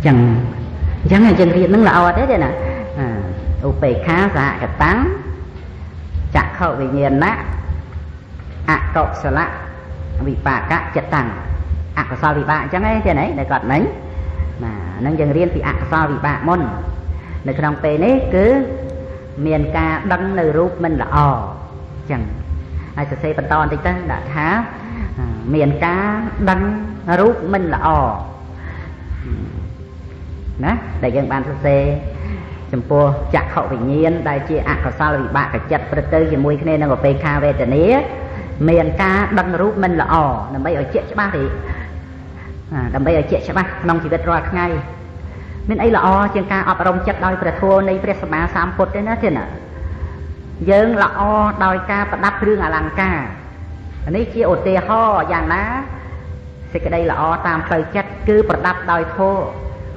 ចឹងអញ្ចឹងយើងរៀននឹងល្អទេទេណាឧបេក្ខាសហកតាំងចក្ខុវិញ្ញាណៈអកុសលវិបាកចិត្តតាំងអកុសលវិបាកអញ្ចឹងឯងទេណាដែលគាត់មិញណាហ្នឹងយើងរៀនពីអកុសលវិបាកមុននៅក្នុងពេលនេះគឺមានការដឹងនៅរូបមិនល្អអញ្ចឹងហើយសរសេរបន្តបន្តិចទៅដាក់ថាមានការដឹងរូបមិនល្អណាដែលយើងបានសរសេរចំពោះចក្ខុវិញ្ញាណដែលជាអកុសលវិបាកចិត្តព្រឹត្តទៅជាមួយគ្នានឹងឧបេក្ខាវេទនាមានការដឹងរូបមិនល្អដើម្បីឲ្យជាក់ច្បាស់ទេដើម្បីឲ្យជាក់ច្បាស់ក្នុងជីវិតរាល់ថ្ងៃមានអីល្អជាងការអប់រំចិត្តដោយព្រះធម៌នៃព្រះសម្មាសម្ពុទ្ធទេណាទេណាយើងល្អដោយការប្រដាប់គ្រឿងអលង្ការនេះជាឧទាហរណ៍យ៉ាងណាសេចក្តីល្អតាមផ្លូវចិត្តគឺប្រដាប់ដោយធម៌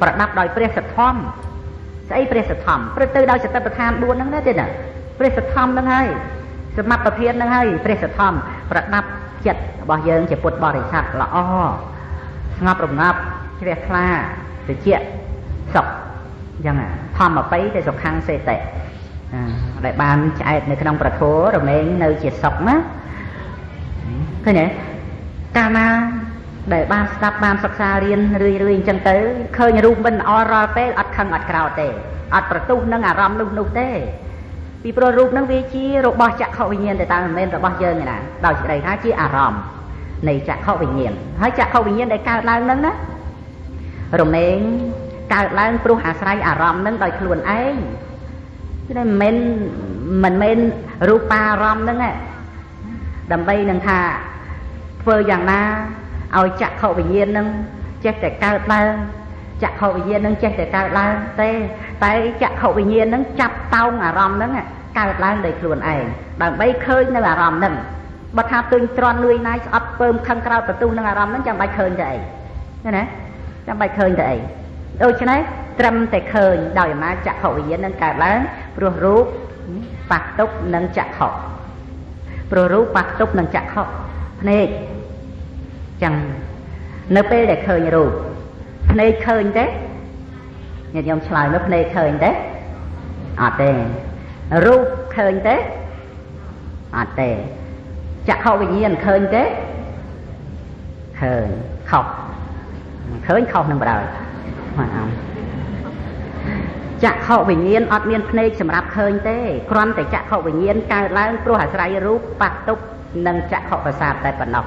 ប្រដាប់ដោយព្រះសទ្ធំស្អីព្រះសទ្ធំព្រឹត្តទៅដោយសតិប្បដ្ឋាន4ហ្នឹងណាទេណាព្រះសទ្ធំហ្នឹងហើយសមត្ថភាពហ្នឹងហើយព្រះសទ្ធំប្រដាប់ចិត្តរបស់យើងជាពុទ្ធបរិស័ទល្អស្ងប់រងាប់ជ្រះថ្លាត្រជាក់សុខអញ្ចឹងធម្មបិយទៅសុខੰសេតិដែលបានឆ្អែតនៅក្នុងប្រធមរមែងនៅជាសុខណាឃើញទេកាលណាដែលបានស្ដាប់បានសិក្សារៀនរឿយរឿយអញ្ចឹងទៅឃើញរូបមិនល្អរាល់ពេលអត់ខឹងអត់ក្រោធទេអត់ប្រទុះនឹងអារម្មណ៍នោះនោះទេពីព្រោះរូបនឹងវាជារបស់ចក្ខុវិញ្ញាណតែតាមមិនមែនរបស់យើងទេណាដោយសេចក្តីថាជាអារម្មណ៍នៃចក្ខុវិញ្ញាណហើយចក្ខុវិញ្ញាណដែលកើតឡើងនឹងណារមែងកើតឡើងព្រោះអាស្រ័យអារម្មណ៍នឹងដោយខ្លួនឯងគឺមិនមែនរូបារម្មណ៍នឹងទេដើម្បីនឹងថាធ្វើយ៉ាងណាឲ្យចក្ខុវិញ្ញាណនឹងចេះតែកើតឡើងចក្ខុវិញ្ញាណនឹងចេះតែកើតឡើងទេតែចក្ខុវិញ្ញាណនឹងចាប់តោងអារម្មណ៍នឹងកើតឡើងដោយខ្លួនឯងដើម្បីឃើញនៅអារម្មណ៍នឹងបើថាទើញទ្រាន់លួយណាយស្អប់ពើមខឹងក្រោធបន្ទុះនឹងអារម្មណ៍នឹងចាំបាច់ឃើញទៅអីណាចាំបាច់ឃើញទៅអីដូច្នេះត្រឹមតែឃើញដោយអំណាចចក្ខុវិញ្ញាណនឹងកើតឡើងព្រោះរូបប៉ះទុកនឹងចក្ខុព្រោះរូបប៉ះទុកនឹងចក្ខុភ្នែកចឹងនៅពេលដែលឃើញរូបភ្នែកឃើញទេញាតិញោមឆ្លើយមកភ្នែកឃើញទេអត់ទេរូបឃើញទេអត់ទេចក្ខុវិញ្ញាណឃើញទេឃើញខុសឃើញខុសនឹងបដ ாய் បាទអចក្ខុវិញ្ញាណអត់មានភ្នែកសម្រាប់ឃើញទេគ្រាន់តែចក្ខុវិញ្ញាណកើតឡើងព្រោះអាស្រ័យរូបប៉ះទុកនិងចក្ខុប្រសាទតែប៉ុណ្ណោះ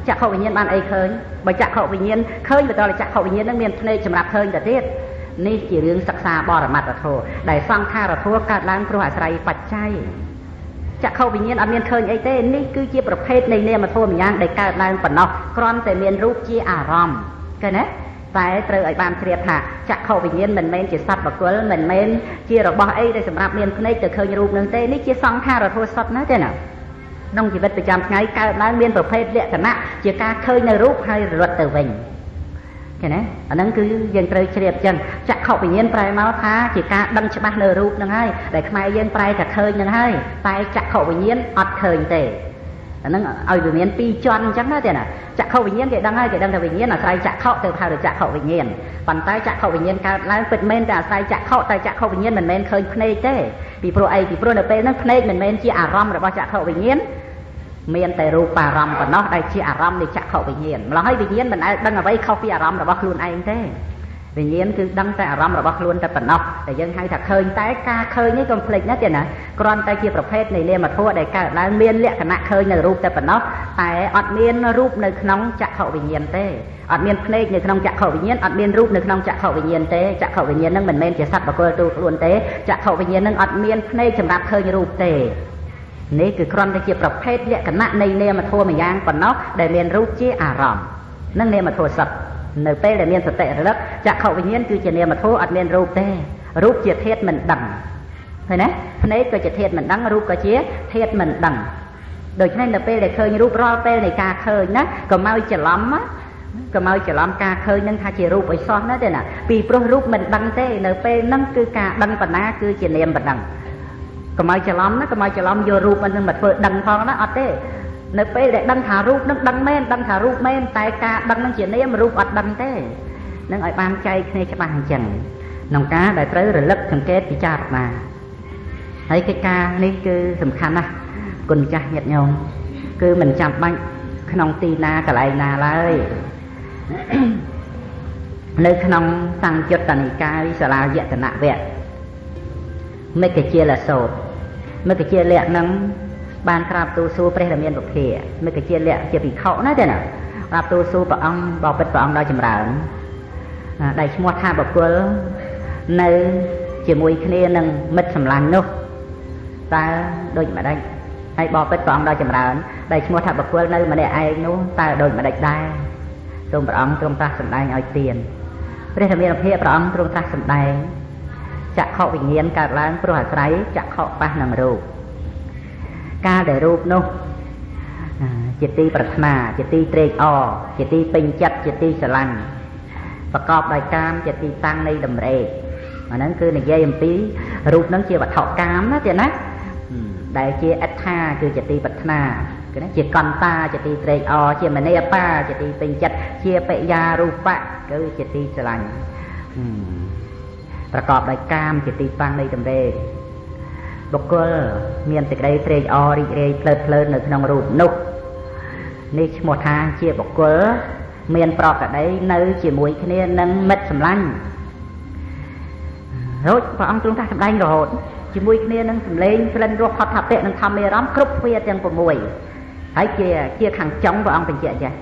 ចក្ខុវិញ្ញាណបានអីឃើញបើចក្ខុវិញ្ញាណឃើញបន្តចក្ខុវិញ្ញាណនឹងមានភ្នែកសម្រាប់ឃើញទៅទៀតនេះជារឿងសិក្សាបរមត្តធម៌ដែលសង្ខារធម៌កើតឡើងព្រោះអាស្រ័យបច្ច័យចក្ខុវិញ្ញាណអត់មានឃើញអីទេនេះគឺជាប្រភេទនៃនាមធម៌ម្យ៉ាងដែលកើតឡើងប៉ុណ្ណោះគ្រាន់តែមានរូបជាអារម្មណ៍ឃើញទេតែត្រូវឲ្យបានជ្រាបថាចក្ខុវិញ្ញាណមិនមែនជាសត្វបុគ្គលមិនមែនជារបស់អីដែលសម្រាប់មានភ្នែកទៅឃើញរូបនឹងទេនេះជាសង្ខារធម៌សុទ្ធណាទេណាក្នុងជីវិតប្រចាំថ្ងៃកើតឡើងមានប្រភេទលក្ខណៈជាការឃើញនៅរូបហើយរត់ទៅវិញឃើញទេអាហ្នឹងគឺយើងត្រូវជ្រាបចឹងចក្ខុវិញ្ញាណប្រែមកថាជាការដឹងច្បាស់នៅរូបហ្នឹងហើយដែលខ្មែរយើងប្រែថាឃើញហ្នឹងហើយតែចក្ខុវិញ្ញាណអត់ឃើញទេអាហ្នឹងឲ្យវាមានពីរជាន់អញ្ចឹងណាទេណាចក្ខុវិញ្ញាណគេដឹងហើយគេដឹងថាវិញ្ញាណអាស្រ័យចក្ខុទៅហៅថាចក្ខុវិញ្ញាណប៉ុន្តែចក្ខុវិញ្ញាណកើតឡើងពិតមែនតែអាស្រ័យចក្ខុតែចក្ខុវិញ្ញាណមិនមែនឃើញភ្នែកទេពីព្រោះអីពីព្រោះនៅពេលហ្នឹងភ្នែកមិនមែនជាអារម្មណ៍របស់ចក្ខុវិញ្ញាណមានតែរូបារម្មណ៍ប៉ុណ្ណោះដែលជាអារម្មណ៍នៃចក្ខុវិញ្ញាណម្ល៉េះហើយវិញ្ញាណមិនដែលដឹងអ្វីខុសពីអារម្មណ៍របស់ខ្លួនឯងទេវិញ្ញាណគឺដឹងតែអារម្មណ៍របស់ខ្លួនតែប៉ុណ្ណោះតែយើងហៅថាឃើញតែការឃើញនេះកុំភ្លេចណាទេណាគ្រាន់តែជាប្រភេទនៃនាមធម៌ដែលកើតឡើងមានលក្ខណៈឃើញនៅរូបតែប៉ុណ្ណោះតែអត់មានរូបនៅក្នុងចក្ខុវិញ្ញាណទេអត់មានភ្នែកនៅក្នុងចក្ខុវិញ្ញាណអត់មានរូបនៅក្នុងចក្ខុវិញ្ញាណទេចក្ខុវិញ្ញាណនឹងមិនមែនជាសត្វបុគ្គលទូខ្លួនទេចក្ខុវិញ្ញាណនឹងអត់មានភ្នែកសម្រាប់ឃើញរូបទេនេះគឺគ្រាន់តែជាប្រភេទលក្ខណៈនៃនាមធម៌ម្យ៉ាងប៉ុណ្ណោះដែលមានរូបជាអារម្មណ៍និងនាមធម៌សត្វនៅពេលដែលមានសតិរលឹកចក្ខុវិញ្ញាណគឺជានាមធម៌អត់មានរូបទេរូបជាធាតុមិនដឹងឃើញទេភ្នែកក៏ជាធាតុមិនដឹងរូបក៏ជាធាតុមិនដឹងដូច្នេះនៅពេលដែលឃើញរូបរាល់ពេលនៃការឃើញណាកុំឲ្យច្រឡំកុំឲ្យច្រឡំការឃើញនឹងថាជារូបអីសោះណាទេណាពីព្រោះរូបមិនដឹងទេនៅពេលហ្នឹងគឺការដឹងប៉ុណ្ណាគឺជានាមប៉ុណ្ណឹងកុំឲ្យច្រឡំណាកុំឲ្យច្រឡំយករូបហ្នឹងមកធ្វើដឹងផងណាអត់ទេនៅពេលដែលដឹងថារូបនឹងដឹងមែនដឹងថារូបមែនតែការដឹងនឹងជានាមរូបអត់ដឹងទេ នឹងឲ្យបានចែកគ្នាច្បាស់អញ្ចឹងក្នុងការដែលត្រូវរលឹកសង្កេតពិចារណាហើយកិច្ចការនេះគឺសំខាន់ណាស់គុណម្ចាស់ញាតិញោមគឺមិនចាំបាច់ក្នុងទីណាកន្លែងណាឡើយនៅក្នុងសង្យុត្តនិកាយសាលាយតនវៈមគ្គជាលសោតមគ្គជាលៈនឹងបានក្រាបទូលសួរព្រះរាមាពភាមគ្គជាលៈជាភិក្ខុណាទេណាក្រាបទូលសួរព្រះអង្គបបិទ្ធព្រះអង្គដល់ចម្រើនដែលឈ្មោះថាបុគ្គលនៅជាមួយគ្នានឹងមិត្តសម្លាញ់នោះតើដូចម្ដេចហើយបបិទ្ធព្រះអង្គដល់ចម្រើនដែលឈ្មោះថាបុគ្គលនៅម្នាក់ឯងនោះតើដូចម្ដេចដែរសូមព្រះអង្គទ្រង់ត្រាស់សម្ដែងឲ្យទានព្រះរាមាភិព្រះអង្គទ្រង់ត្រាស់សម្ដែងចក្ខុវិញ្ញាណកើតឡើងព្រោះអាស្រ័យចក្ខុប៉ះនឹងរូបកាលដែលរូបនោះជាទីប្រាថ្នាជាទីត្រេកអរជាទីពេញចិត្តជាទីស្រឡាញ់ប្រកបដោយកាមជាទីតាំងនៃតម្រេកអាហ្នឹងគឺនិយាយអំពីរូបហ្នឹងជាវត្ថុកាមណាទេណាដែលជាអត្ថាគឺជាទីប្រាថ្នាគឺណាជាកន្តាជាទីត្រេកអរជាមនីបាជាទីពេញចិត្តជាបិយារូបៈគឺជាទីស្រឡាញ់ប្រកបដោយកាមជាទីតាំងនៃតម្រេកបុគ្គលមានសេចក្តីត្រេកអររីករាយភ្លើតភ្លើននៅក្នុងរូបនោះនេះឈ្មោះថាជាបុគ្គលមានប្រកដីនៅជាមួយគ្នានឹងមិត្តសម្លាញ់រួចព្រះអង្គទ្រង់ត្រាស់សម្ដែងរហូតជាមួយគ្នានឹងសម្លេងក្លិនរសផតថពៈនិងធម្មអារម្មណ៍គ្រប់ទ្វាទាំង6ហើយជាខាងចុងព្រះអង្គបញ្ជាក់ចាស់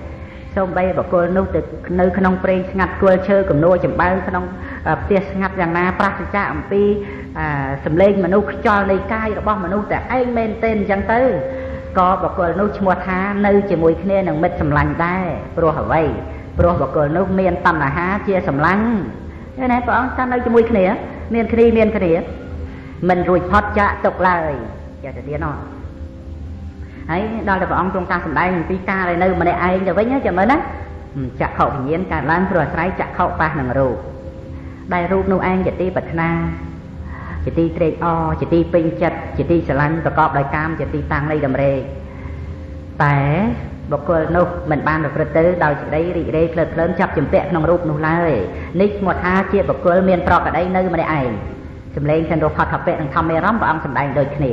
សូម្បីបុគ្គលនោះទៅនៅក្នុងព្រៃស្ងាត់គល់ឈើគំនួរចម្បើងក្នុងផ្ទះស្ងាត់យ៉ាងណាប្រាសចាកអំពីសម្លេងមនុស្សខ្យល់នៃកាយរបស់មនុស្សតែឯងមែនទេអញ្ចឹងទៅក៏បុគ្គលនោះឈ្មោះថានៅជាមួយគ្នានឹងមិត្តសម្លាញ់ដែរព្រោះអ្វីព្រោះបុគ្គលនោះមានតណ្ហាជាសម្លាញ់ណាព្រះអង្គថានៅជាមួយគ្នាមានគ្នាមានគ្នាមិនរួចផុតចាកទុកឡើយចេះតែទៀតណោះហើយដល់តែព្រះអង្គទ្រង់តាសម្ដែងអំពីការដែលនៅម្នាក់ឯងទៅវិញចាំមើលណាចក្ខុវិញ្ញាណកើតឡើងព្រោះអាស្រ័យចក្ខុប៉ះនឹងរូបដែលរូបនោះឯងជាទីប្រាថ្នាជាទីត្រេកអរជាទីពេញចិត្តជាទីស្រឡាញ់ប្រកបដោយកាមជាទីតាំងនៃតម្រេកតែបុគ្គលនោះមិនបានប្រព្រឹត្តទៅដោយសេចក្តីរីករាយភ្លើតភ្លើនចាប់ជំពាក់ក្នុងរូបនោះឡើយនេះឈ្មោះថាជាបុគ្គលមានប្រកដីនៅម្នាក់ឯងសម្លេងសិនរផតថពៈនិងធម្មអារម្មណ៍ព្រះអង្គសម្ដែងដូចគ្នា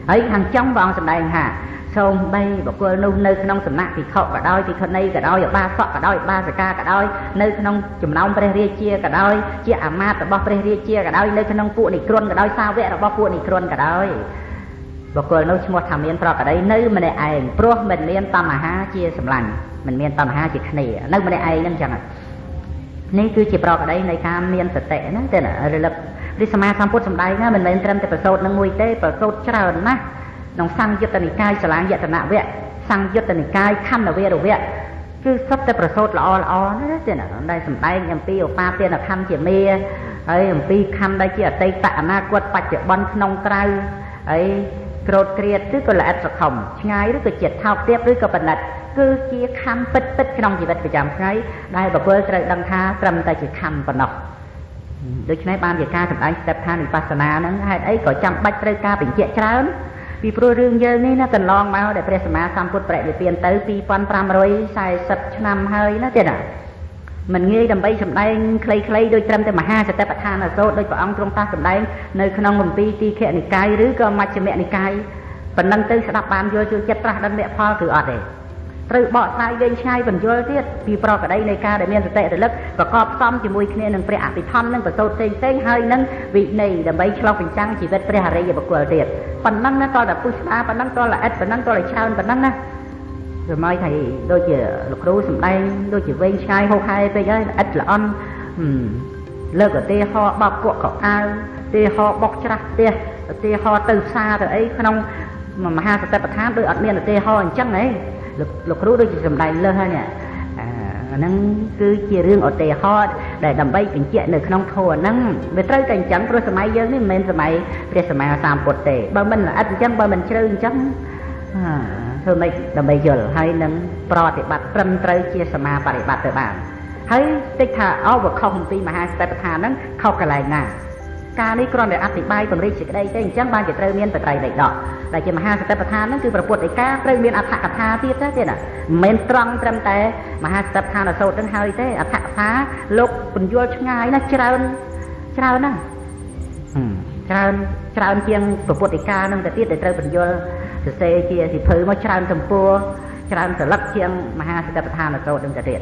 ហើយខាងចុងព្រះអង្គសម្ដែងថាសូមបីបុគ្គលនោះនៅក្នុងសំណាក់ភិក្ខុក៏ដោយភិក្ខុនីក៏ដោយឧបាសកក៏ដោយឧបាសិកាក៏ដោយនៅក្នុងចំណោមព្រះរាជាក៏ដោយជាអាមាត្យរបស់ព្រះរាជាក៏ដោយនៅក្នុងពួកនិក្រុនក៏ដោយសាវករបស់ពួកនិក្រុនក៏ដោយបុគ្គលនោះឈ្មោះថាមានប្រកដីនៅម្នាក់ឯងព្រោះមិនមានតណ្ហាជាសម្លាញ់មិនមានតណ្ហាជាគ្នានៅម្នាក់ឯងហ្នឹងចឹងនេះគឺជាប្រកដីនៃការមានសតិណាទេណារលឹកព្រះសម្មាសម្ពុទ្ធសម្ដែងណាមិនមែនត្រឹមតែប្រសូតនឹងមួយទេប្រសូតច្រើនណាស់ក្នុងសង្យុត្តនិកាយសាលាយតនវៈសង្យុត្តនិកាយខណ្ឌវេរវៈគឺសុទ្ធតែប្រសូតល្អល្អណាទេណាដែលសម្ដែងអំពីឧបាទានខណ្ឌជាមេហើយអំពីខណ្ឌដែលជាអតីតអនាគតបច្ចុប្បន្នក្នុងក្រៅហើយក្រោតក្រៀតឬក៏ល្អិតសខុមឆ្ងាយឬក៏ចិត្តថោកទាបឬក៏បណិតគឺជាខណ្ឌពិតពិតក្នុងជីវិតប្រចាំថ្ងៃដែលបុគ្គលត្រូវដឹងថាត្រឹមតែជាខណ្ឌប៉ុណ្ណោះដូច្នេះបានជាការសម្ដែងស្ទេបឋានវិបស្សនាហ្នឹងហេតុអីក៏ចាំបាច់ត្រូវការបញ្ជាក់ច្រើនពីព្រោះរឿងយើងនេះណាកន្លងមកដែលព្រះសម្មាសម្ពុទ្ធបរិនិព្វានទៅ2540ឆ្នាំហើយណាទេណាមិនងាយដើម្បីសម្ដែងខ្លីៗដូចត្រឹមតែមហាសតិប្បដ្ឋានសូត្រដូចព្រះអង្គទ្រង់ត្រាស់សម្ដែងនៅក្នុងគម្ពីរទីខនិកាយឬក៏មជ្ឈិមនិកាយប៉ុណ្ណឹងទៅស្ដាប់បានយល់ជួយចិត្តត្រាស់ដឹងមគ្គផលគឺអត់ទេត្រូវបកស្រាយវែងឆ្ងាយបញ្យល់ទៀតពីប្រកដីនៃការដែលមានសតិរលឹកប្រកបផ្សំជាមួយគ្នានឹងព្រះអភិធម្មនិងប្រសូតផ្សេងផ្សេងហើយនឹងវិន័យដើម្បីឆ្លុះបញ្ចាំងជីវិតព្រះអរិយបុគ្គលទៀតប៉ុណ្ណឹងណាតើតែពុស្ដាប៉ុណ្ណឹងតើល្អិតប៉ុណ្ណឹងតើតែច្រើនប៉ុណ្ណឹងណាសម័យថាដូចជាលោកគ្រូសម្ដែងដូចជាវែងឆ្ងាយហូហែពេកហើយល្អិតល្អន់លើកឧទាហរណ៍បោកគក់កអាវឧទាហរណ៍បុកច្រាស់ផ្ទះឧទាហរណ៍ទៅផ្សារទៅអីក្នុងមហាសតិប្បដ្ឋានដូចអត់មានឧទាហរណ៍អញ្ចឹងហីលោកគ្រូដូចជាសម្ដែងលើសហើយនេះអាហ្នឹងគឺជារឿងឧទាហរណ៍ដែលដើម្បីបញ្ជាក់នៅក្នុងធម៌ហ្នឹងវាត្រូវតែអញ្ចឹងព្រោះសម័យយើងនេះមិនមែនសម័យព្រះសម្មាសម្ពុទ្ធទេបើមិនល្អិតអញ្ចឹងបើមិនជ្រៅអញ្ចឹងធ្វើម៉េចដើម្បីយល់ហើយនឹងប្រតិបត្តិត្រឹមត្រូវជាសមាបរិបត្តិទៅបានហើយតិចថាអូវាខុសអំពីមហាសតិប្បដ្ឋានហ្នឹងខុសកន្លែងណា ការនេះគ្រាន់តែអធិប្បាយពង្រីកសេចក្តីទេអញ្ចឹងបានជាត្រូវមានបត្រៃបិដកដែលជាមហាសតិប្បដ្ឋានហ្នឹងគឺព្រះពុទ្ធដីកាត្រូវមានអត្ថកថាទៀតទេទៀតណាមិនមែនត្រង់ត្រឹមតែមហាសតិប្បដ្ឋានសូត្រហ្នឹងហើយទេអត្ថកថាលោកពន្យល់ឆ្ងាយណាស់ច្រើនច្រើនណាស់ច្រើនច្រើនជាងព្រះពុទ្ធដីកាហ្នឹងទៅទៀតដែលត្រូវពន្យល់សរសេរជាសិភៅមកច្រើនទំព័រច្រើនសន្លឹកជាងមហាសតិប្បដ្ឋានសូត្រហ្នឹងទៅទៀត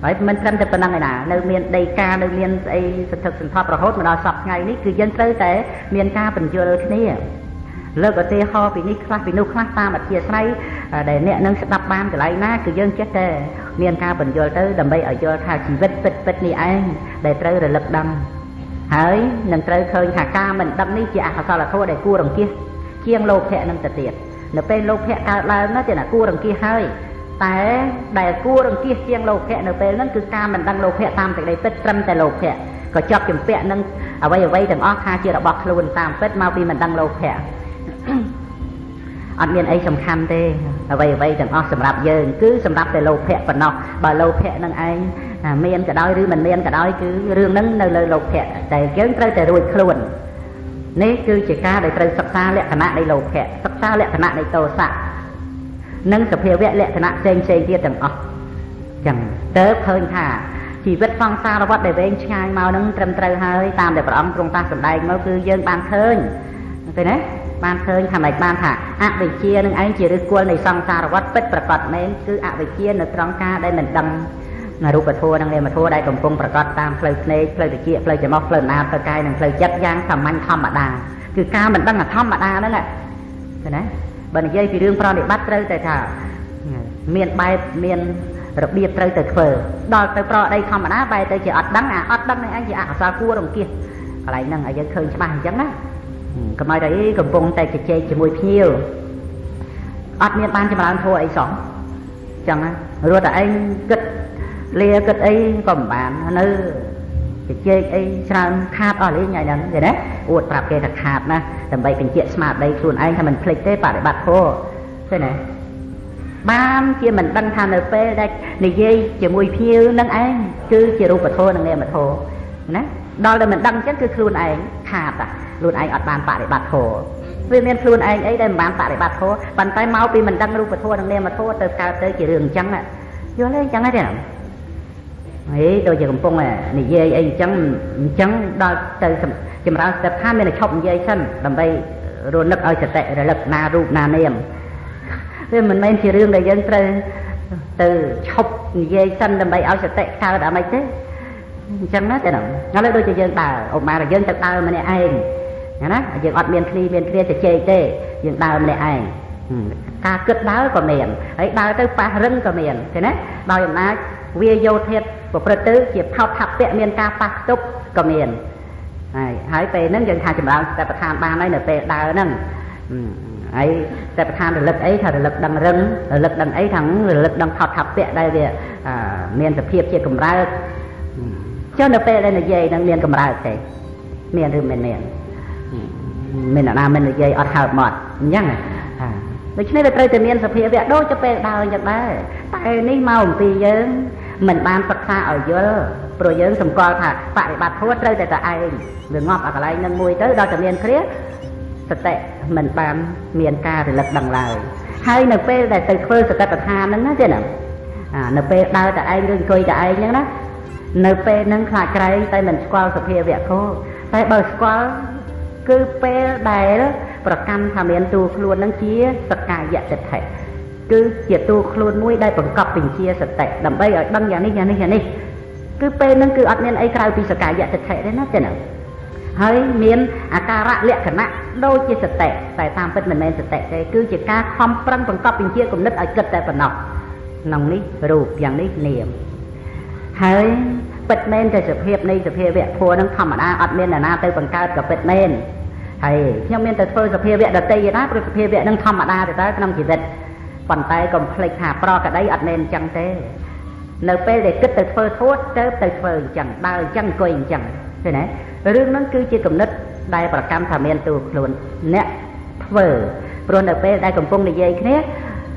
ហើយមិនត្រឹមតែប៉ុណ្្នឹងឯណានៅមានដីកានៅមានស្អីសន្ធឹកសន្ធាប់រហូតមកដល់សប្តាហ៍ថ្ងៃនេះគឺយើងត្រូវតែមានការពន្យល់គ្នាលើកឧទាហរណ៍ពីនេះខ្លះពីនោះខ្លះតាមអធិស្ឋានដែលអ្នកនឹងស្ដាប់បានកន្លែងណាគឺយើងចេះតែមានការពន្យល់ទៅដើម្បីឲ្យយល់ថាជីវិតពិតពិតនេះឯងដែលត្រូវរលឹកដឹងហើយនឹងត្រូវឃើញថាការមិនដឹងនេះជាអកុសលធម៌ដែលគួររង្គៀសជាងលោភៈនឹងទៅទៀតនៅពេលលោភៈកើតឡើងណាជាគួររង្គៀសហើយតែដែលគួររង្គៀសជាងលោភៈនៅពេលហ្នឹងគឺការមិនដឹងលោភៈតាមសេចក្តីពិតត្រឹមតែលោភៈក៏ជាប់ជំពាក់នឹងអ្វីអ្វីទាំងអស់ថាជារបស់ខ្លួនតាមពិតមកពីមិនដឹងលោភៈអត់មានអីសំខាន់ទេអ្វីអ្វីទាំងអស់សម្រាប់យើងគឺសម្រាប់តែលោភៈប៉ុណ្ណោះបើលោភៈនឹងឯងមានក៏ដោយឬមិនមានក៏ដោយគឺរឿងហ្នឹងនៅលើលោភៈតែយើងត្រូវតែរួចខ្លួននេះគឺជាការដែលត្រូវសិក្សាលក្ខណៈនៃលោភៈសិក្សាលក្ខណៈនៃទោសៈនិងសភាវៈលក្ខណៈផ្សេងផ្សេងទៀតទាំងអស់ចឹងទៅឃើញថាជីវិតសង្សារវដ្តដែលវែងឆ្ងាយមកនឹងត្រឹមត្រូវហើយតាមដែលព្រះអង្គទ្រង់ត្រាស់សម្ដែងមកគឺយើងបានឃើញឃើញទេបានឃើញថាម៉េចបានថាអវិជ្ជានឹងឯងជាឫសគល់នៃសង្សារវដ្តពិតប្រាកដមែនគឺអវិជ្ជានៅត្រង់ការដែលមិនដឹងរូបធម៌និងនាមធម៌ដែលកំពុងប្រកបតាមផ្លូវភ្នែកផ្លូវត្រចៀកផ្លូវច្រមុះផ្លូវណាផ្លូវកាយនិងផ្លូវចិត្តយ៉ាងសាមញ្ញធម្មតាគឺការមិនដឹងធម្មតាហ្នឹងឃើញទេបើនិយាយពីរឿងប្រណិប័តត្រូវតែថាមានបែបមានរបៀបត្រូវតែធ្វើដល់ទៅប្រដីធម្មតាបែរទៅជាអត់ដឹងអាអត់ដឹងនឹងឯងជាអកុសលគួររង្គៀសកន្លែងហ្នឹងឲ្យយើងឃើញច្បាស់អញ្ចឹងណាកុំឲ្យតែអីកំពុងតែជជែកជាមួយភ្ញៀវអត់មានបានចម្រើនធម៌អីសោះអញ្ចឹងរត់តែឯងគិតលាគិតអីក៏មិនបាននៅជជែកអីច្រើនខាតអស់លេងថ្ងៃហ្នឹងឃើញទេអួតប្រាប់គេថាខាតណាស់ដើម្បីបញ្ជាក់ស្មារតីខ្លួនឯងថាមិនភ្លេចទេបដិបត្តិធម៌ឃើញទេបានជាមិនដឹងថានៅពេលដែលនិយាយជាមួយភ្ញៀវនឹងឯងគឺជារូបធម៌និងនាមធម៌ណាដល់តែមិនដឹងអញ្ចឹងគឺខ្លួនឯងខាតខ្លួនឯងអត់បានបដិបត្តិធម៌វាមានខ្លួនឯងអីដែលមិនបានបដិបត្តិធម៌ប៉ុន្តែមកពីមិនដឹងរូបធម៌និងនាមធម៌ទៅកើតទៅជារឿងអញ្ចឹងយល់ទេអញ្ចឹងទេហេដូចជាកំពុងនិយាយអីអញ្ចឹងអញ្ចឹងដល់ទៅចម្រើនសតិប្បដ្ឋានមានតែឈប់និយាយសិនដើម្បីរនឹកឲ្យសតិរលឹកណារូបណានាមវាមិនមែនជារឿងដែលយើងត្រូវទៅឈប់និយាយសិនដើម្បីឲ្យសតិកើតអាម៉េចទេអញ្ចឹងណាតែហ្នឹងឥឡូវដូចជាយើងដើរឧបមាថាយើងទៅដើរម្នាក់ឯងណាយើងអត់មានគ្នាមានគ្នាជជែកទេយើងដើរម្នាក់ឯងការគិតដើរក៏មានហើយដើរទៅប៉ះរឹងក៏មានឃើញទេដោយអំណាចវាយោធាតប្រព្រឹត្តទៅជាផោតថពៈមានការប៉ះខ្ទប់ក៏មានហើយពេលហ្នឹងយើងថាចម្រើនសតិប្បដ្ឋានបានហើយនៅពេលដើរហ្នឹងហើយសតិប្បដ្ឋានរលឹកអីថារលឹកដឹងរឹងរលឹកដឹងអីថារលឹកដឹងផោតថពៈដែលវាមានសភាពជាកម្រើកចុះនៅពេលដែលនិយាយហ្នឹងមានកម្រើកទេមានឬមិនមានមានអ្នកណាមិននិយាយអត់ហើបមាត់អញ្ចឹងដូច្នេះវាត្រូវតែមានសភាវៈដូចទៅពេលដើរអញ្ចឹងដែរតែនេះមកអំពីយើងមិនបានសិក្សាឲ្យយល់ព្រោះយើងសម្គាល់ថាបរិបត្តិធម៌ត្រូវតែតែឯងវាងាប់អាកន្លែងនឹងមួយទៅដល់តែមានគ្រាសតិមិនបានមានការរលឹកដឹងឡើយហើយនៅពេលដែលទៅធ្វើសតិប្បដ្ឋានហ្នឹងណាទេណានៅពេលដើរតែឯងឬអង្គុយតែឯងហ្នឹងណានៅពេលហ្នឹងខ្លាចក្រែងតែមិនស្គាល់សភាវៈខោតែបើស្គាល់គឺពេលដែលប្រកាន់ថាមានតួខ្លួនហ្នឹងជាសកាយតិដ្ឋិគឺជាតួខ្លួនមួយដែលបង្កប់បញ្ជាសតិដើម្បីឲ្យដឹងយ៉ាងនេះយ៉ាងនេះយ៉ាងនេះគឺពេលហ្នឹងគឺអត់មានអីក្រៅពីសកាយតិដ្ឋិទេណាទេណាហើយមានអាការៈលក្ខណៈដូចជាសតិតែតាមពិតមិនមែនសតិទេគឺជាការខំប្រឹងបង្កប់បញ្ជាគំនិតឲ្យគិតតែប៉ុណ្ណោះក្នុងនេះរូបយ៉ាងនេះនាមហើយពិតមែនតែសភាពនៃសភាវៈធម៌នឹងធម្មតាអត់មានអ្នកណាទៅបង្កើតក៏ពិតមែនហើយខ្ញុំមានតែធ្វើសភាវៈដទៃណាព្រោះសភាវៈនឹងធម្មតាទៅតើក្នុងជីវិតប៉ុន្តែកុំភ្លេចថាប្រក្តីអត់មែនអញ្ចឹងទេនៅពេលដែលគិតទៅធ្វើធម៌ទៅធ្វើអញ្ចឹងដើរអញ្ចឹងអង្គុយអញ្ចឹងឃើញទេរឿងហ្នឹងគឺជាគំនិតដែលប្រកម្មថាមានតួខ្លួនអ្នកធ្វើព្រោះនៅពេលដែលកំពុងនិយាយគ្នា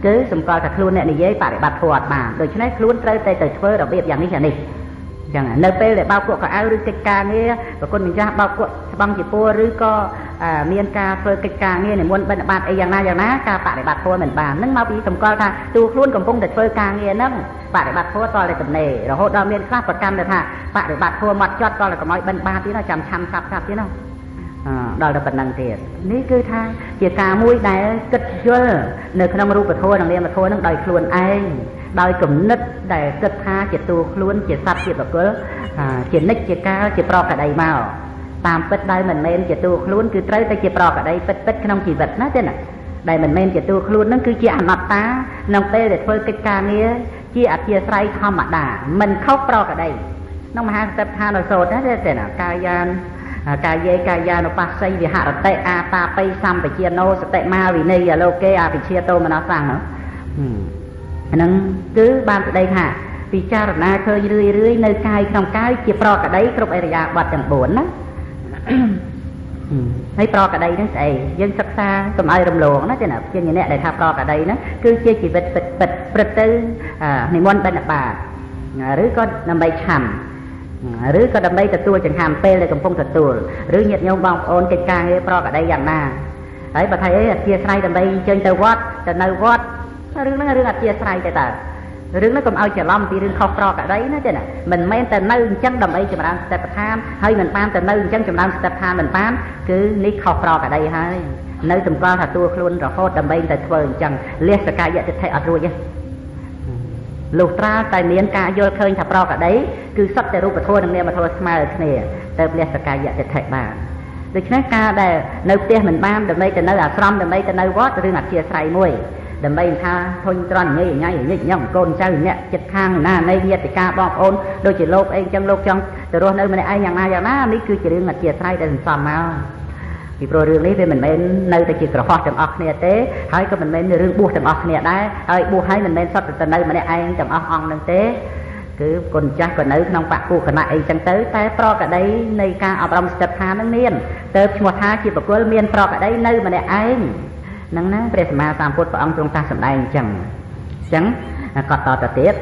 គឺសម្គាល់ថាខ្លួនអ្នកនិយាយបរិបត្តិធម៌អត់បានដូច្នេះខ្លួនត្រូវតែទៅធ្វើរបៀបយ៉ាងនេះយ៉ាងនេះ ចឹងនៅពេលដែលបោកគក់កៅអៅឬកិច្ចការងារប្រគុណម្ចាស់បោកគក់ស្បង់ជាពួរឬក៏មានការធ្វើកិច្ចការងារនិមន្តបិណ្ឌបាតអីយ៉ាងណាយ៉ាងណាការបដិបត្តិធម៌មិនបាននឹងមកពីសម្គាល់ថាតួខ្លួនកំពុងតែធ្វើការងារហ្នឹងបដិបត្តិធម៌តតែទំនេររហូតដល់មានខ្លះប្រកាន់ថាបដិបត្តិធម៌មកចត់តតែកុំឲ្យបិណ្ឌបាតទៀតណាចាំឆាំសាប់សាប់ទៀតណាដល់តែប៉ុណ្្នឹងទៀតនេះគឺថាជាការមួយដែលគិតយល់នៅក្នុងរូបធម៌និងនាមធម៌នឹងដោយខ្លួនឯងដោយគំនិតដែលគិតថាជាតួខ្លួនជាសត្វជាបុគ្គលជានិច្ចជាកាលជាប្រកដីមកតាមពិតដែលមិនមែនជាតួខ្លួនគឺត្រូវតែជាប្រកដីពិតពិតក្នុងជីវិតណាទេណាដែលមិនមែនជាតួខ្លួននឹងគឺជាអនត្តាក្នុងពេលដែលធ្វើកិច្ចការងារជាអធិស្រ័យធម្មតាមិនខុសប្រកដីក្នុងមហាសតិប្បដ្ឋានសូត្រណាទេណាកាយានកាយេកាយានុបស្សីវិហរតិអាតាបិសម្បជាណោសតិមាវិន័យលោកេអភិជាតោមនស្សੰហ្នឹងគឺបានស្ដីថាពិចារណាឃើញរឿយរឿយនៅកាយក្នុងកាយជាប្រកដីគ្រប់អរិយាបថទាំង4ណាហើយប្រកដីហ្នឹងស្អីយើងសិក្សាកុំឲ្យរំលងណាទេណាជាអ្នកដែលថាប្រកដីហ្នឹងគឺជាជីវិតពិតពិតព្រឹត្តទៅនិមន្តបិណ្ឌបាតឬក៏ដើម្បីឆាំឬក៏ដើម្បីទទួលចង្ហាន់ពេលដែលកំពុងទទួលឬញាតិញោមបងប្អូនកិច្ចការងារប្រកដីយ៉ាងណាហើយបើថាអីអធិស្ឋានដើម្បីអញ្ជើញទៅវត្តទៅនៅវត្តរឿងហ្នឹងរឿងអធិស្ឋានទេតើរឿងហ្នឹងកុំឲ្យច្រឡំពីរឿងខុសប្រកដីណាទេណាមិនមែនតែនៅអញ្ចឹងដើម្បីចម្រើនសតិប្បដ្ឋានហើយមិនបានតែនៅអញ្ចឹងចម្រើនសតិប្បដ្ឋានមិនបានគឺនេះខុសប្រកដីហើយនៅសម្គាល់ថាតួខ្លួនរហូតដើម្បីតែធ្វើអញ្ចឹងលះសកាយតិដ្ឋិអត់រួចទេលុះត្រាតែមានការយល់ឃើញថាប្រកដីគឺសុទ្ធតែរូបធម៌និងនាមធម៌ស្មើគ្នាទៅលះសកាយតិដ្ឋិបានដូច្នេះការដែលនៅផ្ទះមិនបានដើម្បីទៅនៅអាស្រមដើម្បីទៅនៅវត្តរឿងអធិស្ឋានមួយដើម្បីថាធុញទ្រាន់ញ៉ៃញ៉ៃញិចញ៉ំកូនចៅអ្នកចិត្តខាងណានៃញាតិកាបងប្អូនដូចជាលោកអីចឹងលោកចង់ទៅរស់នៅម្នាក់ឯងយ៉ាងណាយ៉ាងណានេះគឺជារឿងអធិស្ឋានដែលសន្សំមកពីព្រោះរឿងនេះវាមិនមែននៅតែជាក្រហោះទាំងអស់គ្នាទេហើយក៏មិនមែនរឿងបួសទាំងអស់គ្នាដែរហើយបួសហើយមិនមែនសុទ្ធតែនៅម្នាក់ឯងទាំងអស់អង្គនឹងទេគឺគុណចាស់ក៏នៅក្នុងបពុគណៈអីចឹងទៅតែប្រកដីនៃការអប់រំស្ថិតឋាននឹងមានទៅឈ្មោះថាជាបុគ្គលមានប្រកដីនៅម្នាក់ឯងហ្នឹងណាព្រះសម្មាសម្ពុទ្ធព្រះអង្គទ្រង់តាស់សម្ដែងអញ្ចឹងអញ្ចឹងក៏តទៅទៀត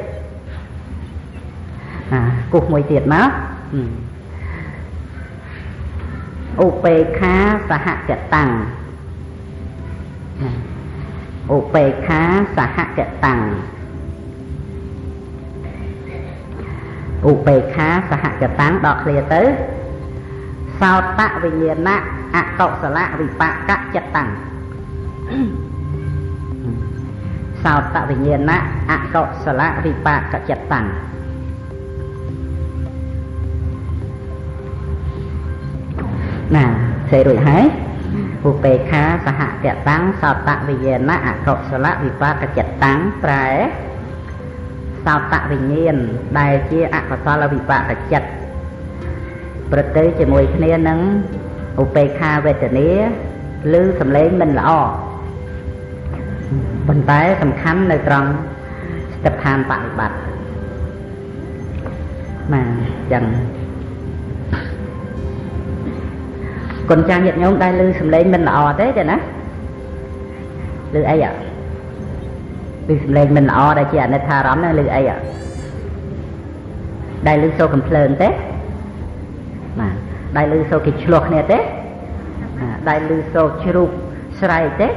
គូសមួយទៀតមកឧបេខាសហកតាំងឧបេខាសហកតាំងឧបេខាសហកតាំងដកឃ្លាទៅសោតវិញ្ញាណអកុសលវិបាកចិត្តតាំងសោតវិញ្ញាណអកុសលវិបាកចិត្តតាំងណាសេរួចហើយឧបេខាសហកតាំងសោតវិញ្ញាណអកុសលវិបាកចិត្តតាំងប្រែសោតវិញ្ញាណដែលជាអកុសលវិបាកចិត្តប្រទៅជាមួយគ្នានឹងឧបេខាវេទនាឬសំឡេងមិនល្អប៉ុន្តែសំខាន់នៅត្រង់ស្ថិដ្ឋានបរិបត្តិបាទចឹងគុណចាស់ញាតិញោមដែលឮសំឡេងមិនល្អទេទេណាឮអីអឮសំឡេងមិនល្អដែលជាអនិច្ចារម្មណ៍ហ្នឹងឮអីអដែលឮសូរកំភ្លើងទេបាទដែលឮសូរគេឆ្លោះគ្នាទេដែលឮសូរជ្រូកស្រែកទេ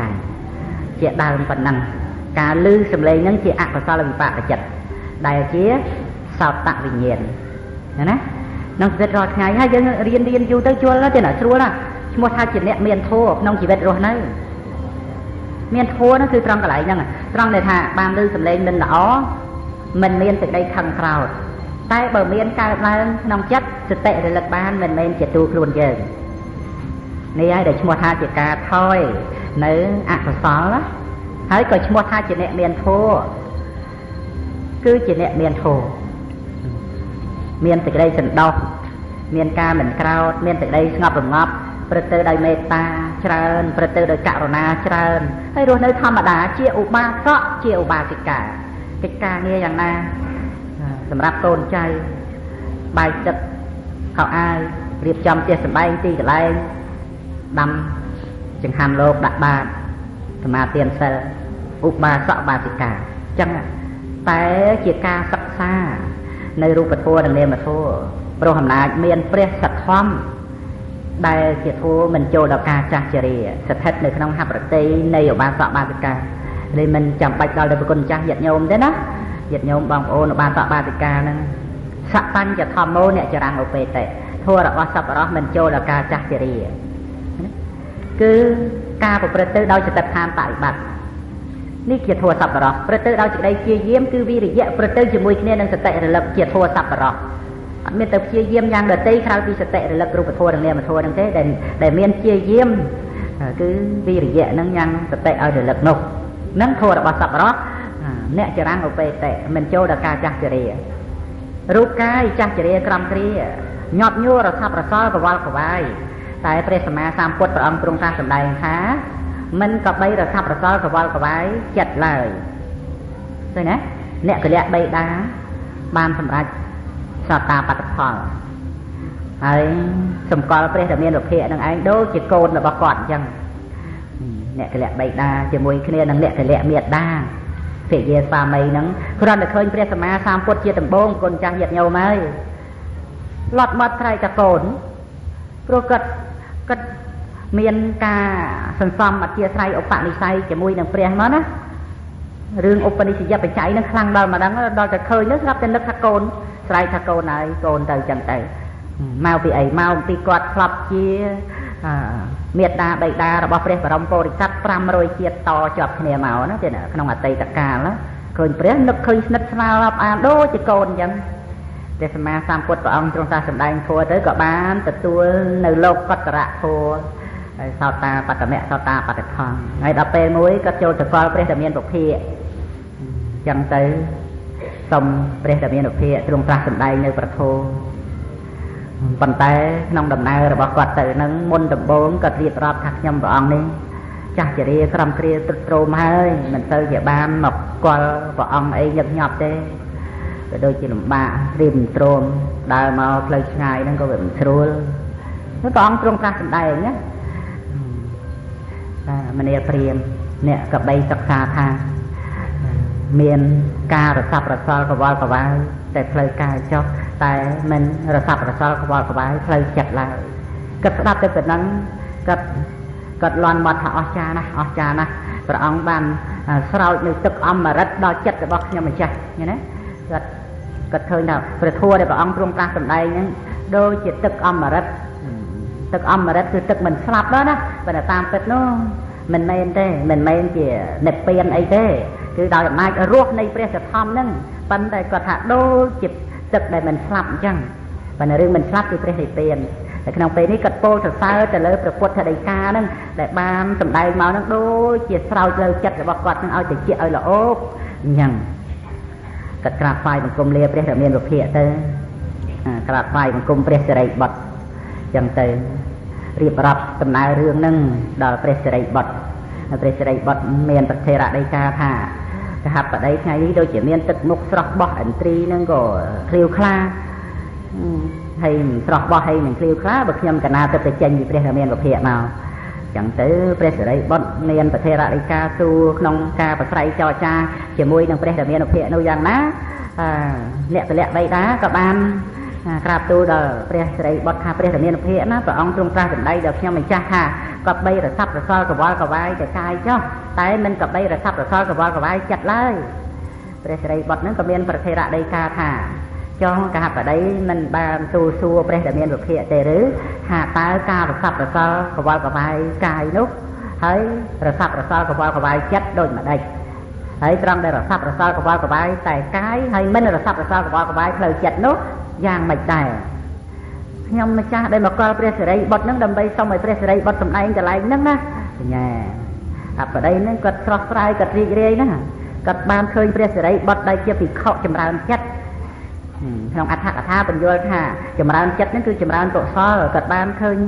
ដែរជាដើមប៉ុណ្ណឹងការឮសំឡេងហ្នឹងជាអកុសលវិបាកចិត្តដែលជាសោតវិញ្ញាណណាក្នុងជីវិតរាល់ថ្ងៃហើយយើងរៀនយូរទៅជួលទេណាស្រួលណាឈ្មោះថាជាអ្នកមានធម៌ក្នុងជីវិតរស់នៅមានធម៌ហ្នឹងគឺត្រង់កន្លែងហ្នឹងត្រង់ដែលថាបានឮសំឡេងមិនល្អមិនមានសេចក្តីខឹងក្រោធតែបើមានកើតឡើងក្នុងចិត្តសតិរលឹកបានមិនមែនជាទូខ្លួនយើងនេះហើយដែលឈ្មោះថាជាការថយនៅអកុសលហើយក៏ឈ្មោះថាជាអ្នកមានធម៌គឺជាអ្នកមានធម៌មានសេចក្តីសន្តោសមានការមិនក្រោធមានសេចក្តីស្ងប់រងាប់ព្រឹត្តទៅដោយមេត្តាច្រើនព្រឹត្តទៅដោយករុណាច្រើនហើយរស់នៅធម្មតាជាឧបាសកជាឧបាសិកាកិច្ចការងារយ៉ាងណាសម្រាប់កូនចៅបាយទឹកខោអាវរៀបចំផ្ទះសម្បែងទីកន្លែងដាំចង្ហាន់លោកដាក់បាតសមាទានសិលឧបាសកបាសិកាអញ្ចឹងតែជាការសិក្សា នៅរូបធម៌និងនាមធម៌ព្រោះអំណាចមានព្រះសទ្ធំដែលជាធម៌មិនចូលដល់ការចាស់ជរាស្ថិតនៅក្នុងហប្រតិនៃឧបាសកបាសិកានេះមិនចាំបាច់ដល់ទៅប្រគុណចាស់ញាតិញោមទេណាញាតិញោមបងប្អូនឧបាសកបាសិកាហ្នឹងសបញ្ចធម្មោអ្នកចរាំងឧបេតិធម៌របស់សប្បុរសមិនចូលដល់ការចាស់ជរាគឺការប្រព្រឹត្តទៅដោយសតិប្បដ្ឋានបរិបត្តិនេះជាធម៌សប្បុរសប្រព្រឹត្តទៅដោយសេចក្តីព្យាយាមគឺវិរិយៈប្រព្រឹត្តទៅជាមួយគ្នានឹងសតិរលឹកជាធម៌សប្បុរសអត់មានទៅព្យាយាមយ៉ាងដទៃក្រៅពីសតិរលឹករូបធម៌និងនាមធម៌ហ្នឹងទេដែលមានព្យាយាមគឺវិរិយៈហ្នឹងយ៉ាងសតិឲ្យរលឹកនោះនឹងធម៌របស់សប្បុរសអ្នកចរាំងឧបេតិមិនចូលដល់ការចាស់ជរារូបកាយចាស់ជរាក្រំគ្រាញាត់ញួររសាប់រសល់កវល់កវាយតែព្រះសម្មាសម្ពុទ្ធព្រះអង្គទ្រង់ត្រាស់សម្ដែងថាមិនក៏បីរសាប់រសល់កវល់កវាយចិត្តឡើយឃើញណាអ្នកកលៈបៃតាបានសម្រេចសតាបត្តផលហើយសម្គាល់ព្រះដែលមានវិភាកនឹងឯងដូចជាកូនរបស់គាត់អញ្ចឹងអ្នកកលៈបៃតាជាមួយគ្នានឹងអ្នកកលៈមេដាភិយាស្វាមីហ្នឹងគ្រាន់តែឃើញព្រះសម្មាសម្ពុទ្ធជាដំបូងកូនចាស់ញាតិញោមហើយលត់មាត់ស្រែកតកូនព្រោះគាត់មានការសន្សំអធិស្រ័យឧបនិស្ស័យជាមួយនឹងព្រះមកណារឿងឧបនិស្សយបច្ច័យនឹងខ្លាំងដល់ម្ដងដល់តែឃើញនោះស្រាប់តែនឹកថាកូនស្រែកថាកូនហើយកូនទៅចឹងទៅមកពីអីមកពីគាត់ធ្លាប់ជាមេត្តាបិតារបស់ព្រះបរមពុរិស័ទ500ជាតិតជាប់គ្នាមកណាទៀតក្នុងអតីតកាលណាឃើញព្រះនឹកឃើញស្និទ្ធស្នាលរាប់អានដូចជាកូនអញ្ចឹងព្រះសម្មាសម្ពុទ្ធព្រះអង្គទ្រង់ត្រាស់សម្ដែងធម៌ទៅក៏បានទទួលនៅលោកកតរៈធម៌ហើយសោតាបត្តមៈសោតាបត្តផលហើយដល់ពេលមួយក៏ចូលទៅកលព្រះដែលមានពុភាអញ្ចឹងទៅសូមព្រះដែលមានពុភាទ្រង់ត្រាស់សម្ដែងនៅប្រធមប៉ុន្តែក្នុងដំណើររបស់គាត់ទៅនឹងមុនដំបូងគាត់រៀបរាប់ថាខ្ញុំព្រះអង្គនេះចាស់ជរាក្រំគ្រាទ្រុឌទ្រោមហើយមិនទៅជាបានមកកលព្រះអង្គអីញឹកញាប់ទេក៏ដូចជាលំបាករៀបទ្រោមដើរមកផ្លូវឆ្ងាយហ្នឹងក៏វាមិនស្រួលព្រះអង្គទ្រង់ត្រាស់សម្ដែងណាមនាព្រាមអ្នកកបីសិក្សាថាមានការរសាប់រសល់កវល់កវាយតែផ្លូវកាយចុះតែមិនរសាប់រសល់កវល់កវាយផ្លូវចិត្តឡើយគាត់ស្ដាប់ទៅប៉ុណ្ណឹងគាត់លន់មាត់ថាអស្ចារ្យណាស់អស្ចារ្យណាស់ព្រះអង្គបានស្រោចនៅទឹកអមរិតដល់ចិត្តរបស់ខ្ញុំម្ចាស់ឃើញណាគាត់ឃើញថាព្រះធម៌ដែលព្រះអង្គទ្រង់ត្រាស់សម្ដែងហ្នឹងដូចជាទឹកអមរិតទឹកអមរិតគឺទឹកមិនស្លាប់ដល់ណាប៉ុន្តែតាមពិតនោះមិនមែនទេមិនមែនជានិព្វានអីទេគឺដោយអំណាចរស់នៃព្រះសទ្ធំហ្នឹងប៉ុន្តែគាត់ថាដូចជាទឹកដែលមិនស្លាប់អញ្ចឹងប៉ុន្តែរឿងមិនស្លាប់គឺព្រះនិព្វានតែក្នុងពេលនេះគាត់ពោលសរសើរទៅលើព្រះពុទ្ធដីកាហ្នឹងដែលបានសម្ដែងមកហ្នឹងដូចជាស្រោចលើចិត្តរបស់គាត់ហ្នឹងឲ្យតិចឲ្យល្អអញ្ចឹងគាត់ក្រាបថ្វាយបង្គំលាព្រះដែលមានវិភាកទៅក្រាបថ្វាយបង្គំព្រះសិរីបុត្រអញ្ចឹងទៅរៀបរាប់ដំណើររឿងហ្នឹងដល់ព្រះសិរីបុត្រព្រះសិរីបុត្រមានប្រធេរដីកាថាសហបតីថ្ងៃនេះដូចជាមានទឹកមុខស្រស់បោះឥន្ទ្រីហ្នឹងក៏ឃ្លាវខ្លាហើយស្រស់បោះហើយនឹងឃ្លាវខ្លាបើខ្ញុំកណាទៅចេញពីព្រះរាមាវិភាកមកចឹងទៅព្រះសិរីបុត្រមានប្រធេរដីកាសួរក្នុងការប្រស្រ័យចរចាជាមួយនឹងព្រះរាមាវិភាកនោះយ៉ាងណាអ្នកពលៈបៃតាក៏បានក្រាបទូលដល់ព្រះសិរីបុត្រថាព្រះរាមាវិភាកណាព្រះអង្គទ្រង់ត្រាស់សម្ដែងដល់ខ្ញុំម្ចាស់ថាក៏បីរសាប់រសល់កវល់កវាយតែកាយចុះតែមិនក៏បីរសាប់រសល់កវល់កវាយចិត្តឡើយព្រះសិរីបុត្រហ្នឹងក៏មានប្រធេរដីកាថាចង់កហបតីមិនបានទូលសួរព្រះដែលមានវិភាកទេឬថាតើការរសាប់រសល់កវល់កវាយកាយនោះហើយរសាប់រសល់កវល់កវាយចិត្តដូចម្ដេចហើយត្រង់ដែលរសាប់រសល់កវល់កវាយតែកាយហើយមិនរសាប់រសល់កវល់កវាយផ្លូវចិត្តនោះយ៉ាងម៉េចដែរខ្ញុំម្ចាស់ដែលមកកលព្រះសិរីបុត្រហ្នឹងដើម្បីសុំឲ្យព្រះសិរីបុត្រសម្ដែងកន្លែងហ្នឹងណាកញ្ញាអបតីហ្នឹងគាត់ស្រស់ស្រាយគាត់រីករាយណាគាត់បានឃើញព្រះសិរីបុត្រដែលជាភិក្ខុចម្រើនចិត្តក្នុងអត្ថកថាបញ្យល់ថាចម្រើនចិត្តហ្នឹងគឺចម្រើនកុសលគាត់បានឃើញ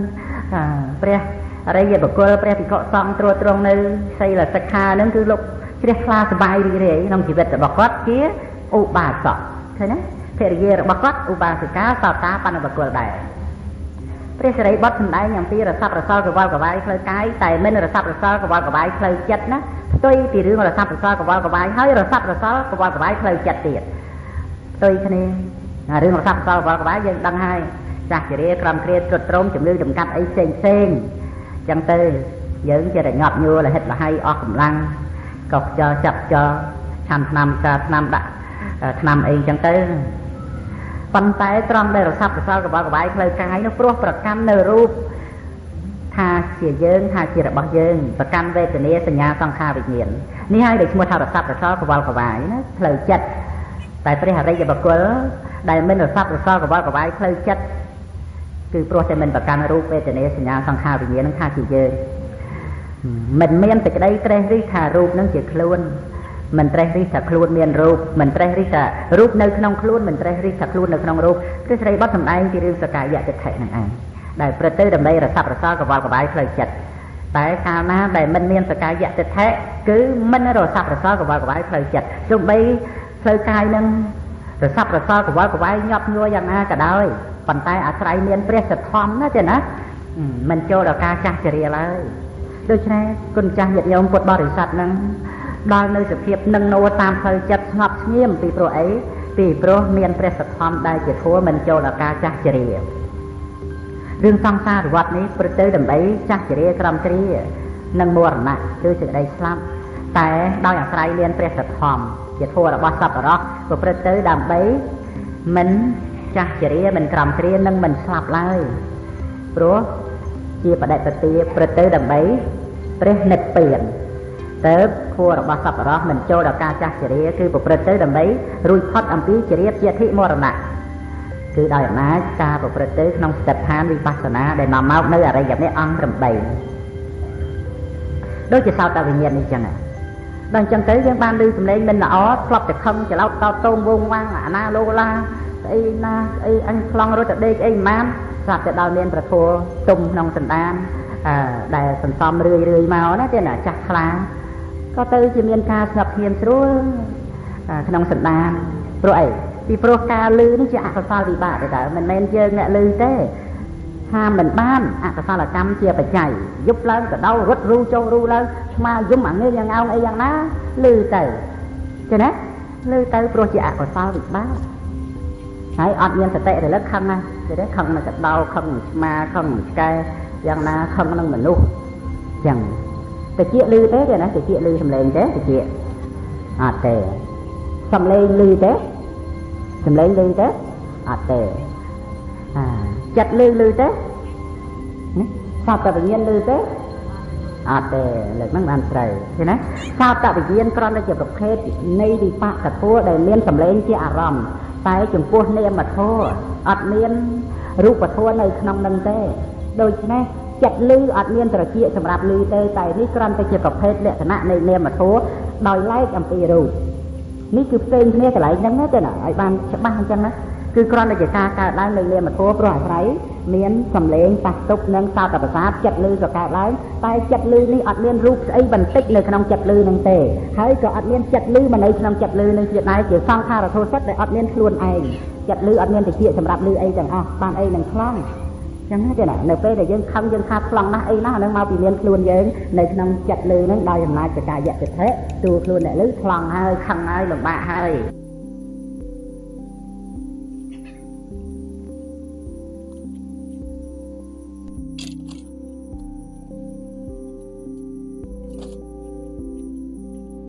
ព្រះអរិយបុគ្គលព្រះភិក្ខុសង្ឃត្រួតត្រងនៅសីលសិក្ខាហ្នឹងគឺលោកជ្រះថ្លាសប្បាយរីករាយក្នុងជីវិតរបស់គាត់ជាឧបាសកឃើញណាភរិយារបស់គាត់ឧបាសិកាសោតាបណ្ឌបុគ្គលដែរព្រះសិរីបុត្រសម្ដែងអំពីរសាប់រសល់កវល់កវាយផ្លូវកាយតែមិនរសាប់រសល់កវល់កវាយផ្លូវចិត្តណាផ្ទុយពីរឿងរសាប់រសល់កវល់កវាយហើយរសាប់រសល់កវល់កវាយផ្លូវចិត្តទៀតផ្ទុយគ្នា រឿងរស័ព្ទសល់វល់ក្បាលយើងដឹងហើយចាស់ជរាក្រំគ្រាទ្រុឌទ្រោមជំងឺតម្កាត់អីផ្សេងផ្សេងចឹងទៅយើងចេះតែញាប់ញួរលហិតលហៃអស់កម្លាំងកុសចោចាប់ចោឆាំថ្នាំសាថ្នាំដាក់ថ្នាំអីចឹងទៅប៉ុន្តែត្រង់ដែលរស័ព្ទរសល់កបល់កបាយផ្លូវកាយនោះព្រោះប្រកាន់នៅរូបថាជាយើងថាជារបស់យើងប្រកាន់វេទនាសញ្ញាសង្ខារវិញ្ញាណនេះហើយដែលឈ្មោះថារស័ព្ទរសល់កវល់កវាយណាផ្លូវចិត្តតែព្រះអរិយបុគ្គលដែលមិនរស័ព្ទរសល់កវល់កវាយផ្លូវចិត្តគឺព្រោះតែមិនប្រកាន់រូបវេទនាសញ្ញាសង្ខារវិញ្ញាណនឹងថាជាយើងមិនមានសេចក្តីត្រេះរិះថារូបនឹងជាខ្លួនមិនត្រេះរិះថាខ្លួនមានរូបមិនត្រេះរិះថារូបនៅក្នុងខ្លួនមិនត្រេះរិះថាខ្លួននៅក្នុងរូបព្រះសិរីបុត្រសម្ដែងពីរឿងសកាយតិដ្ឋិនឹងឯងដែលប្រទៅដើម្បីរស័ព្ទរសល់កវល់កបាយផ្លូវចិត្តតែកាលណាដែលមិនមានសកាយតិដ្ឋិគឺមិនរស័ព្ទរសល់កវល់កបាយផ្លូវចិត្តទោះបីផ្លូវកាយនឹងរស័ព្ទរសល់កវល់កបាយញាប់ញួរយ៉ាងណាក៏ដោយប៉ុន្តែអាស្រ័យមានព្រះសទ្ធំណាទេណាមិនចូលដល់ការចាស់ជរាឡើយដូច្នេះគុណចាស់ញាតិញោមពុទ្ធបរិស័ទនឹងដល់នៅសភាពនឹងនោតាមផ្លូវចិត្តស្ងប់ស្ងៀមពីព្រោះអីពីព្រោះមានព្រះសទ្ធំដែលជាធម៌មិនចូលដល់ការចាស់ជរារឿងសង្សារវដ្តនេះព្រឹកទៅដើម្បីចាស់ជរាក្រំគ្រានិងមរណៈគឺសេចក្តីស្លាប់តែដោយអាស្រ័យមានព្រះសទ្ធំជាធម៌របស់សប្បុរសប្រព្រឹត្តទៅដើម្បីមិនចាស់ជរាមិនក្រំគ្រានិងមិនស្លាប់ឡើយព្រោះជាបដិបទាព្រឹកទៅដើម្បីព្រះនិព្វានទៅធម៌របស់សប្បុរសមិនចូលដល់ការចាស់ជរាគឺប្រព្រឹត្តទៅដើម្បីរួចផុតអំពីជរាជាធិមរណៈគឺដោយអំណាចការប្រព្រឹត្តទៅក្នុងស្ថានវិបស្សនាដែលនាំមកនៅអរិយមគ្គអង្គ8ដូចជាសោតវិញ្ញាណនេះចឹងដល់ចឹងទៅយើងបានឮសំឡេងមិនល្អធ្លាប់តែខឹងច្រឡោតតោតងវងវាងអាណាលោឡាស្អីណាស្អីអញខ្លងរត់ទៅដេកអីម៉ានស្រាប់តែដល់មានប្រធัวទុំក្នុងសន្តានដែលសន្សំរឿយរឿយមកណាទេណាចាស់ខ្លាក៏ទៅជាមានការស្ងប់ស្ងៀមស្រួលក្នុងសន្តានព្រោះអីពីព្រោះការលឺនេះជាអកុសលវិបាកទេតើមិនមែនយើងអ្នកលឺទេហាមមិនបានអកុសលកម្មជាបច្ច័យយប់ឡើងក៏ដោរត់រូចុះរូឡើងឆ្មាយំអាងើយ៉ាងអោងអីយ៉ាងណាលឺទៅចេះណាលឺទៅព្រោះជាអកុសលវិបាកហើយអត់មានសតិរលឹកខឹងណាទេទេខឹងនឹងកដោខឹងនឹងឆ្មាខឹងនឹងឆ្កែយ៉ាងណាខឹងនឹងមនុស្សចឹងតិចលឺទេទេណាតិចលឺសំឡេងទេតិចអត់ទេសំឡេងលឺទេសំឡេងលឺទេអត់ទេអាចិត្តលឺលឺទេសោតវិញ្ញាណលឺទេអត់ទេលើកហ្នឹងបានត្រូវឃើញណាសោតវិញ្ញាណគ្រាន់តែជាប្រភេទនៃវិបាកធម៌ដែលមានសំឡេងជាអារម្មណ៍តែចំពោះនាមធម៌អត់មានរូបធម៌នៅក្នុងនឹងទេដូច្នេះចិត្តលឺអត់មានត្រចៀកសម្រាប់លឺទេតែនេះគ្រាន់តែជាប្រភេទលក្ខណៈនៃនាមធម៌ដោយឡែកអំពីរូបនេះគឺផ្សេងគ្នាកន្លែងហ្នឹងណាទេណាឲ្យបានច្បាស់អញ្ចឹងណាគឺគ្រាន់តែជាការកើតឡើងនៃនាមធម៌ព្រោះអាស្រ័យមានសំឡេងប៉ះទប់និងសោតប្រសាទចិត្តលឺក៏កើតឡើងតែចិត្តលឺនេះអត់មានរូបស្អីបន្តិចនៅក្នុងចិត្តលឺនឹងទេហើយក៏អត់មានចិត្តលឺមកនៅក្នុងចិត្តលឺនឹងទៀតដែរជាសង្ខារធម៌សុទ្ធដែលអត់មានខ្លួនឯងចិត្តលឺអត់មានតិចសម្រាប់លឺអីទាំងអស់បានអីនឹងខ្លាំងចឹងណាទេណានៅពេលដែលយើងខឹងយើងថាប្លង់ណាស់អីណាស់អានឹងមកពីមានខ្លួនយើងនៅក្នុងចិត្តលឺនឹងដោយអំណាចសកាយតិដ្ឋិទូខ្លួនអ្នកលឺប្លង់ហើយខឹងហើយលំបាកហើយ